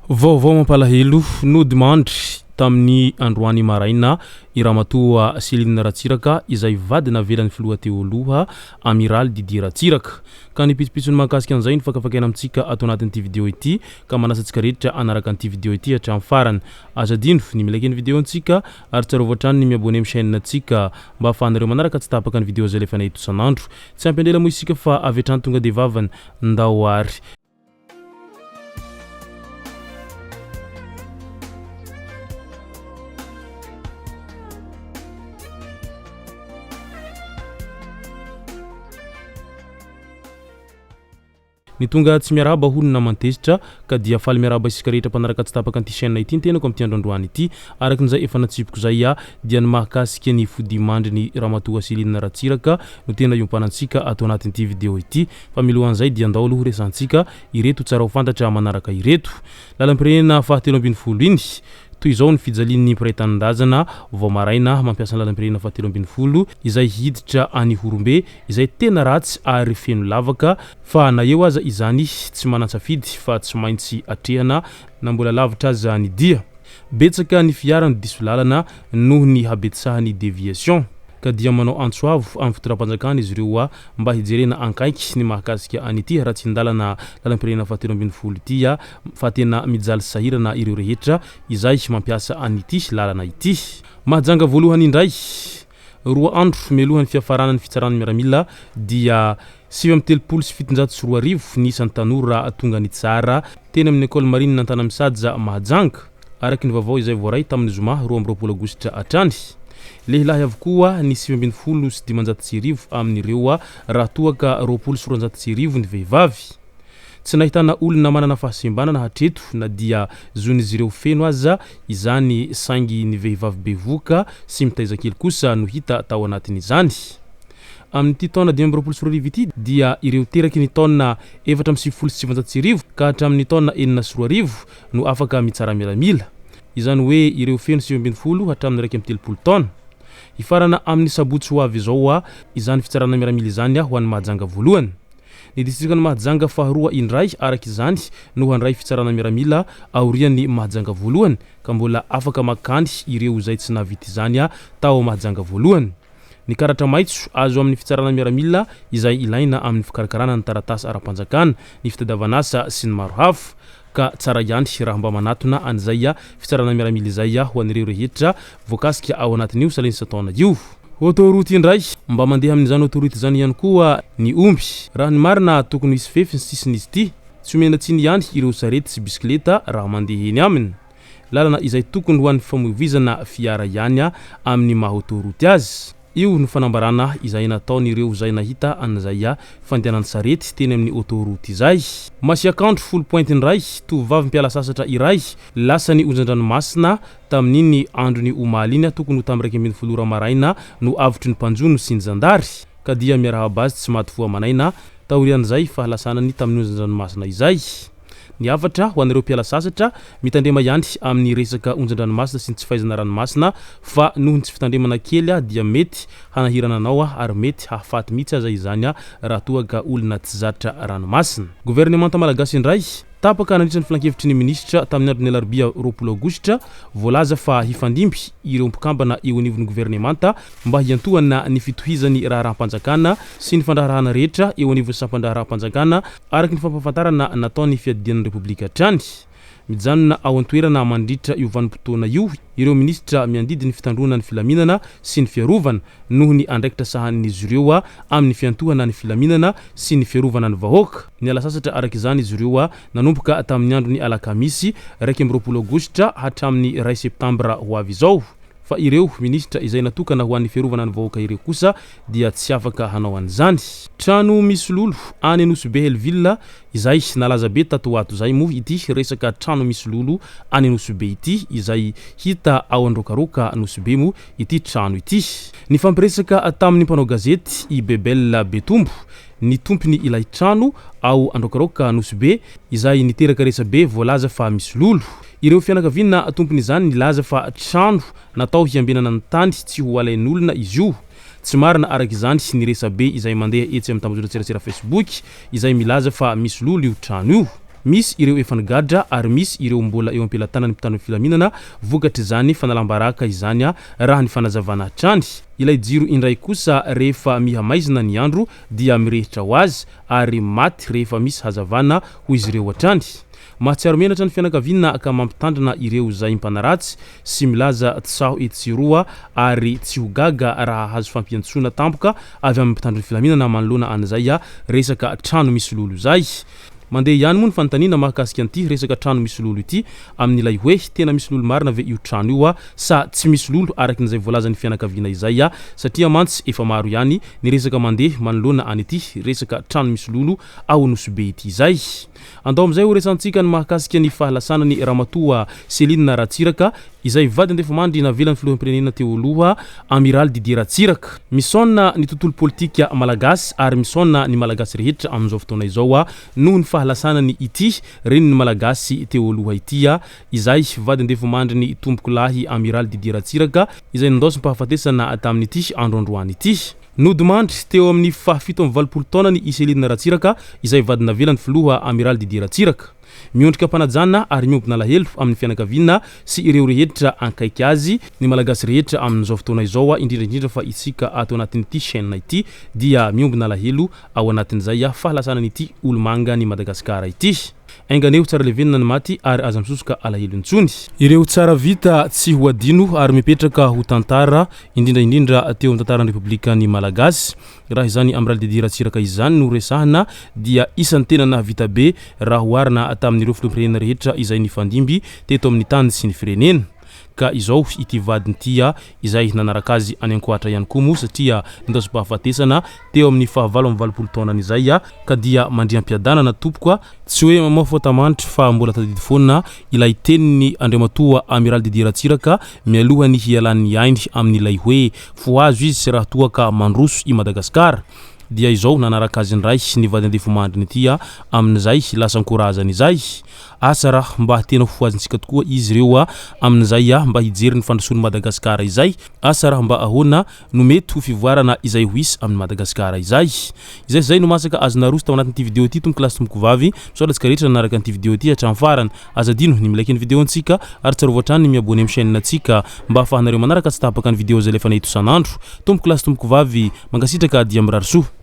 Vaovao mampalahelo, nodimandry tamin'ny androany maraina i Ramatoa Céline Ratsiraka izay vady navelan'ny filoha teo aloha Amiraly Didier Ratsiraka. Ka ny pitsopitsony mahakasika an'izay no fakafakaina amintsika ato anatin'ity video ity ka manasa antsika rehetra hanaraka an'ity video ity hatramin'ny farany. Aza adino ny mi-like ny video antsika ary tsarovy hatrany ny mi-abonner amin'ny chaîne antsika mba ahafahanareo manaraka tsy tapaka ny video izay alefanay eto isan'andro. Tsy ampy andela moa isika fa avy hatrany tonga dia vavany. Ndao ary. Ny tonga tsy miarahaba hono naman-tezitra ka dia faly miarahaba isika rehetra mpanaraka tsy tapaka an'ity chaîne ity ny tenako amin'ity andro androany ity. Araka ny izay efa natsipiko izay aho dia ny mahakasika ny fodimandrin'i Ramatoa Céline Ratsiraka no tena iompanantsika ato anatin'ity vidéo ity. Fa milohan'izay dia ndao aloha horesahantsika ireto tsara ho fantatra manaraka ireto. Lalam-pirenena faha 13 iny. Toy izao ny fijalian'ny mpiray tanindrazana vao maraina mampiasa ny lalam-pirenena faha 13 izay hiditra any Ihorombe izay tena ratsy ary feno lavaka fa na eo aza izany tsy manan-tsafidy fa tsy maintsy atrehana na mbola lavitra aza ny dia. Betsaka ny fiara no diso lalana noho ny habetsahan'ny déviation. Ka dia manao antso avo amin'ny fitondram-panjakana izy ireo mba hijerena ankaiky ny mahakasika an'ity haratsian-dalana lalam-pirenena fahatelo ambin'ny folo ity fa tena mijaly sahirana ireo rehetra izay mampiasa an'ity lalana ity. Mahajanga voalohany indray, roa andro mialohan'ny fiafaranan'ny fitsaran'ny miaramila dia 2739 ny isan'ny tanora tonga nitsara teny amin'ny Ecole Marine Antanamisaja Mahajanga, araka ny vaovao izay voaray tamin'ny zoma 22 aogositra hatrany. Lehilahy avokoa ny 1519 amin'ireo raha toa ka 1220 ny vehivavy. Tsy nahitana olona manana fahasembanana hatreto na dia zon'izy ireo feno aza izany saingy ny vehivavy bevohoka sy mitaiza kely kosa no hita tao anatin'izany. Amin'ity taona 2025 ity dia ireo teraky ny taona 1994 ka hatramin'ny taona 2006 no afaka mitsara miaramila. Izany hoe ireo feno 19 hatramin'ny 31 taona. Hifarana amin'ny sabotsy ho avy izao izany fitsarana miaramila izany ho an'i Mahajanga voalohany. Ny distrikan'i Mahajanga faharoa indray araka izany no handray fitsarana miaramila aorian'i Mahajanga voalohany ka mbola afaka makany ireo izay tsy nahavita izany tao Mahajanga voalohany. Ny karatra maitso azo amin'ny fitsarana miaramila izay ilaina amin'ny fikarakarana ny taratasy ara-panjakana, ny fitadiavan'asa sy ny maro hafa. Ka tsara ihany raha mba manatona an'izay fitsarana miaramila izay ho an'ireo rehetra voakasika ao anatin'io salinsan-taona io. Autoroute indray, mba mandeha amin'izany autoroute izany ihany koa ny omby. Raha ny marina tokony hisy fefy ny sisin'izy ity. Tsy omena tsiny ihany ireo sarety sy bisikileta raha mandeha eny aminy. Lalana izay tokony ho an'ny fifamoivoizana fiara ihany amin'ny maha autoroute azy. Io no fanambarana izay nataon'ireo izay nahita an'izay fandehanan-tsarety teny amin'ny autoroute izay. Masiak'andro folo pointe indray, tovovavy mpiala sasatra iray lasan'ny onjan-dranomasina tamin'iny andron'ny omaly iny tokony ho tamin'ny 11 ora maraina no avotry ny mpanjono sy ny zandary ka dia miarahaba azy tsy maty voa aman'aina taorian'izay fahalasanany tamin'ny onjan-dranomasina izay. Ny hafatra ho an'ireo mpiala sasatra, mitandrema ihany amin'ny resaka onjan-dranomasina sy ny tsy fahaizana ranomasina fa noho ny tsy fitandremana kely dia mety hanahirana anao ary mety hahafaty mihitsy aza izany raha toa ka olona tsy zatra ranomasina. Governemanta malagasy indray, tapaka nandritra ny filankevitry ny minisitra tamin'ny andron'ny alarobia 20 aogositra, voalaza fa hifandimby ireo mpikambana eo anivon'ny governemanta mba hiantohana ny fitohizan'ny raharaham-panjakana sy ny fandraharahana rehetra eo anivon'ny sampan-draharaham-panjakana araka ny fampahafantarana nataon'ny Fiadidian'ny Repoblika hatrany. Mijanona ao an-toerana mandritra io vanim-potoana io ireo minisitra miandidy ny fitandroana ny filaminana sy ny fiarovana noho ny andraikitra sahanin'izy ireo amin'ny fiantohana ny filaminana sy ny fiarovana ny vahoaka. Niala sasatra araka izany izy ireo nanomboka tamin'ny andron'ny alakamisy 21 aogositra hatramin'ny iray septambra ho avy izao. Fa ireo minisitra izay natokana ho an'ny fiarovana ny vahoaka ireo kosa dia tsy afaka hanao an'izany. Trano misy lolo any Nosy Be Hell-Ville izay nalaza be tato ho ato izay moa ity resaka trano misy lolo any Nosy Be ity izay hita ao Androkaroka Nosy Be moa ity trano ity. Nifampiresaka tamin'ny mpanao gazety i Bebel Betombo ny tompony ilay trano ao Androkaroka Nosy Be izay niteraka resabe voalaza fa misy lolo. Ireo fianakaviana tompon'izany nilaza fa trano natao hiambenana ny tany tsy ho alain'olona izy io. Tsy marina araka izany ny resabe izay mandeha etsy amin'ny tambajotran-tserasera Facebook izay milaza fa misy lolo io trano io. Misy ireo efa nigadra ary misy ireo mbola eo am-pelatanan'ny mpitandro ny filaminana vokatr'izany fanalam-baraka izany raha ny fanazavana hatrany. Ilay jiro indray kosa rehefa miha-maizina ny andro dia mirehitra ho azy ary maty rehefa misy hazavana hoy izy ireo hatrany. Mahatsiaro menatra ny fianakaviana ka mampitandrina ireo izay mpanaratsy sy milaza tsaho etsy sy eroa ary tsy ho gaga raha hahazo fampiantsoana tampoka avy amin'ny mpitandro ny filaminana manoloana an'izay resaka trano misy lolo izay. Mandeha ihany moa ny fanontaniana mahakasika an'ity resaka trano misy lolo ity amin'ilay hoe tena misy lolo marina ve io trano io sa tsy misy lolo araka izay voalazan'ny fianakaviana izay satria mantsy efa maro ihany ny resaka mandeha manoloana an'ity resaka trano misy lolo ao Nosy Be ity izay. Andao amin'izay ho resahantsika ny mahakasika ny fahalasanan'i Ramatoa Céline Ratsiraka izay vady andefimandry navelan'ny filoham-pirenena teo aloha Amiraly Didier Ratsiraka. Misaona ny tontolo politika malagasy ary misaona ny Malagasy rehetra amin'izao fotoana izao noho ny fahalasanany ity renin'ny Malagasy teo aloha ity izay vady andefimandrin'ny tompokolahy Amiraly Didier Ratsiraka izay nindaosim-pahafatesana tamin'ity andro androany ity. Nodimandry teo amin'ny faha 87 taonany i Céline Ratsiraka izay vady navelan'ny filoha Amiraly Didier Ratsiraka. Miondrika am-panajana ary miombona alahelo amin'ny fianakaviana sy ireo rehetra ankaiky azy ny Malagasy rehetra amin'izao fotoana izao, indrindra indrindra fa isika ato anatin'ity chaîne ity dia miombona alahelo ao anatin'izay fahalasanan'ity olomangan'i Madagasikara ity. Enga anie ho tsara levenina ny maty ary aza misosoka alahelo intsony. Ireo tsara vita tsy ho adino ary mipetraka ho tantara, indrindra indrindra teo amin'ny tantaran'ny Repoblikan'ny Malagasy. Raha izany Amiraly Didier Ratsiraka izany no resahana dia isan'ny tena nahavita be raha oharina tamin'ireo filoham-pirenena rehetra izay nifandimby teto amin'ny tany sy ny firenena. Ka izao ity vadiny ity izay nanaraka azy any ankoatra ihany koa moa satria nindaosim-pahafatesana teo amin'ny faha 88 taonany izay ka dia mandriam-piadanana tompoko a! Tsy hoe mamao fota-mandry fa mbola tadidy foana ilay tenin'i Andriamatoa Amiraly Didier Ratsiraka mialoha ny hialan'ny ainy amin'ilay hoe fohazo izy raha toa ka mandroso i Madagasikara. Dia izao nanaraka azy indray ny vady andefimandriny ity amin'izay lasan-korazany izay. Asa raha mba tena hofohazintsika tokoa izy ireo amin'izay mba hijery ny fandrosoan'i Madagasikara izay. Asa raha mba ahoana no mety ho fivoarana izay ho hisy amin'i Madagasikara izay. Izay sy izay no masaka azo naroso tao anatin'ity video ity tompoko lahy sy tompoko vavy. Misaotra antsika rehetra nanaraka an'ity video ity hatramin'ny farany. Aza adino ny mi-like ny video antsika ary tsarovy hatrany ny mi-abonner amin'ny chaîne antsika mba ahafahanareo manaraka tsy tapaka ny video izay alefanay eto isan'andro. Tompoko lahy sy tompoko vavy, mankasitraka dia mirary soa.